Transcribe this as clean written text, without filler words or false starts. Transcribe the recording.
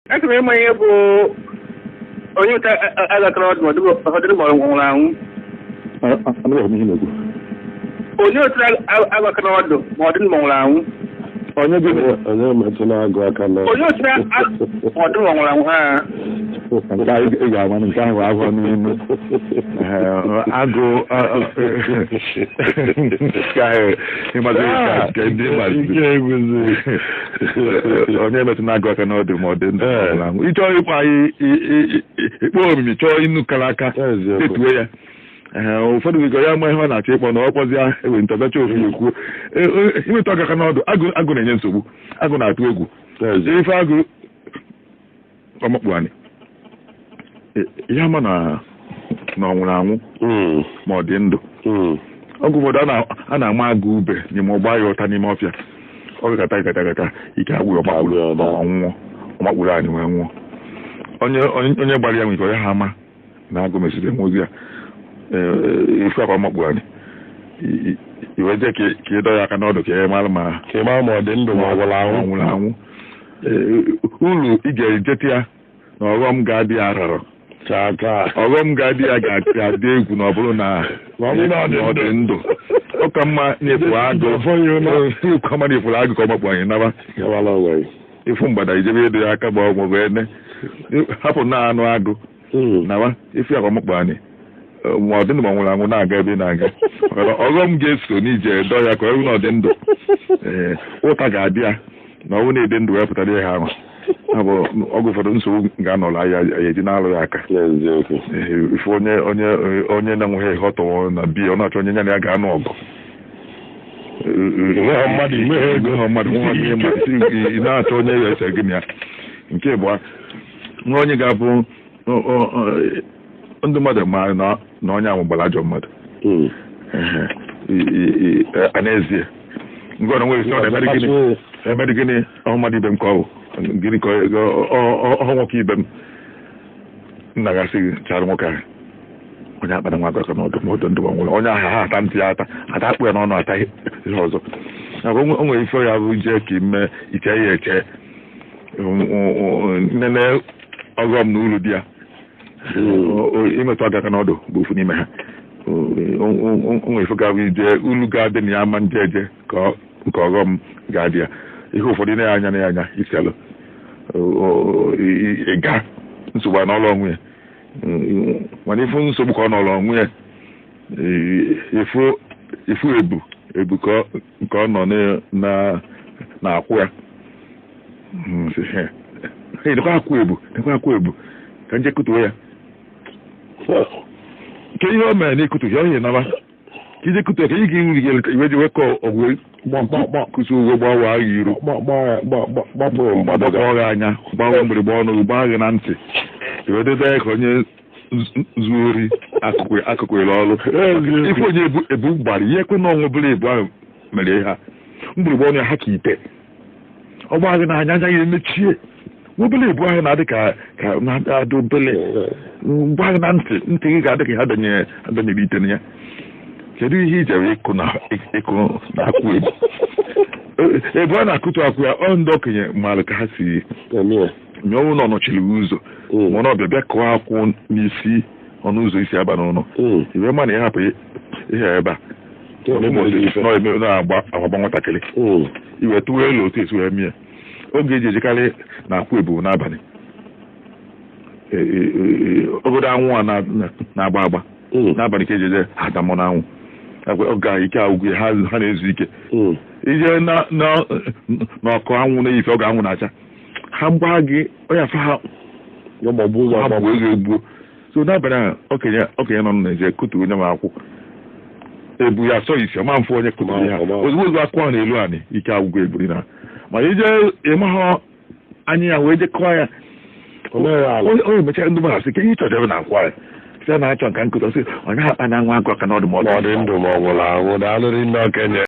Achọrọ m ịma ihe bụ onye ụta agakọrọ ọdụ ma ọ dịrị ma ọ nwụrụ anwụ. Anụbeghị m ihe na-ekwu. Onye otu agakọrọ ọdụ ma ọ dịrị ma ọ nwụrụ anwụ. Onye gịnị? Onye metụla agụ aka na Onye otu ma ọ dịrị ma ọ nwụrụ anwụ ha. Nke a ị ga-ama nke ahụ agwọ n'ime agụ nke ahụ ịmazi ka ndị mazi onye metụ na-agụ aka n'ọdụ ma ọ dị ndụ ma ọ nwụrụ anwụ. Ịchọọ ịkpọ anyị ịkpọ omimi, chọọ inu kara aka, detuo ya. Ee, ụfọdụ nwere ya ama ihe ọ na-achọ ịkpọ na ọ kpọzịa ewe ntazacha ofu ekwuo. Imetụ aka n'ọdụ, agụ, agụ na-enye nsogbu, agụ na-atụ egwu. Ife agụ ọmakpu anyị ya ama na ọ nwụrụ anwụ ma ọ dị ndụ. Oge ụfọdụ a na-ama agụ ube n'ime ọgba ya ụta n'ime ọfịa, ọ gakata gata gata ike agwụ ya, ọmakpuru ọnwụọ, ọmakpuru anyị wee nwụọ. Onye onye gbara ya nwere ike onye ha ama na agụ mesịrị enwe ya ife akwa ọmakpuru anyị iwe jee ka ị dọ ya aka n'ọdụ ka ị mara ma ka ị mara ma ọ dị ndụ ma ọ nwụrụ anwụ. Nwụrụ anwụ. Uru ị ga-ejete ya na ọghọm ga-adị ya arọrọ ọghọm ga-adị ya ga-adị egwu na ọ bụrụ na ọ dị ndụ, ọ ka mma na-efu agụ, ka mma na-efuru agụ ka ọ makpu anyị naba. Ịfụ mgbada ijebe ịdụ ya aka ma ọ bụ ene hapụ na anụ agụ nawa ifu ya ka ọ makpu anyị ma ọ dị ndụ ma ọ nwụrụ anwụ na-aga ebe ị na-aga, maka ọghọm ga-eso n'ije dọ ya ka ọ na ọ dị ndụ. Ee, ụta ga-adị ya na ọ bụrụ na ịdị ndụ wee pụtara ihe ahụ bụ oge ụfọdụ nsogbu ga-anọrọ ya eji na-alụ ya aka. Ife onye onye onye na-enweghị ihe ọ tọwọ na bi, ọ na-achọ onye ya na ya ga-anụ ọgụ. Mmadụ ị na-achọ onye ya ese gị na ya. Nke bụ nwa onye ga-abụ ndị mmadụ ma na onye ahụ gbara ajọ mmadụ n'ezie. Ngwa na nwere isi ọ na-emere gịnị, emere gịnị, ọ mmadụ ibe m ka ọ bụ gịnị, ka ọ nwoke ibe m nna gasị gị chara nwoke ahụ onye akpara nwa aka n'ọdụ ma ọdụ ndụ ma nwụrụ onye ahụ ha ata ntị ya ata ata akpụ ya n'ọnụ ata ihe ọzọ. O nwere ife ya bụ jee ka ime iche ya eche nene ọghọm na uru dị ya. Imetụ aka aka n'ọdụ bụ ofu n'ime ha. O nwere ife ga-abụ ije ulu ga-adị na ya ama nje eje ka nke ọghọm ga-adị ya. Ihe ụfọdụ na ya anya na ya anya iselụ ịga nsogbu n'ọlụ onwe ya, mana ifu nsogbu ka ọ nọrọ onwe ya, ifu ebu ebu ka ọ nọ na-akwụ ya nekwa akwụ ebu, nekwa akwụ ebu ka nje kutuo ya ke ihe o mere na ikutu ya ihe naba ka ije kutuo ka ị ga iwe ji wekọ ọgwụ kụsi uwe gbawa agha iru gbakpọ gị anya, gbawa mgbịrịgba ọnụ, gbaa gị na ntị, iwe debe ka onye zuo ori akụkụ ile ọrụ. Ife onye ebu gbara ihe ekwe na ọnwụ bụla ebu ahụ mere ha mgbịrịgba ọnụ ya ha ka ite ọ gbaa gị n'anya, anya ya emechie. Obele ebu ahụ na-adị ka na-adị obele gbaa gị na ntị, ntị gị ga-adị ka ha danyere ite na ya. Kedu ihe ijere ịkụ na ịkụ na akwụ ebu ebu a na-akụtu akwụ ya? Ọ ndị okenye maara ka ha si nye ọnwụ na ọ nọchiri ụzọ ma ọ na-ọbịa bịa kụọ akwụ n'isi ọnụ ụzọ isi aba n'ụlọ iwe, ma na ịhapụ ihe ebe a na-agba agba nwatakịrị iwe tụwa elu otu esi wee mie. Oge eji ejikarị na akwụ ebu n'abalị, ogodo anwụ a na-agba agba n'abalị ka eji eje adamọ n'anwụ, oge ahụ ike agwụgwụ ha, ha na-ezu ike. Ije n'ọkụ anwụ na-eyife oge anwụ na-acha, ha gbaa gị onye afa ha ha gbuo ego egbuo. So n'abalị ahụ okenye okenye nọ na-eje kutu onye ma akwụ ebu ya sọ isi ọma mfụ onye kuturu ya ozugbo ozugbo akwụ ahụ n'elu anị ike agwụgwọ eburi na ma ije ịmahọ anya ya wee je kụọ ya onye mechara ndị mmadụ asị ka ihe ịchọjebe na akwa ya sị na-achọ nka nkụta sị onye akpa na nwa agụ aka n'ọdụ ma ọ dị ndụ ma ọ nwụrụ anwụ. Daalụrị ndị okenye.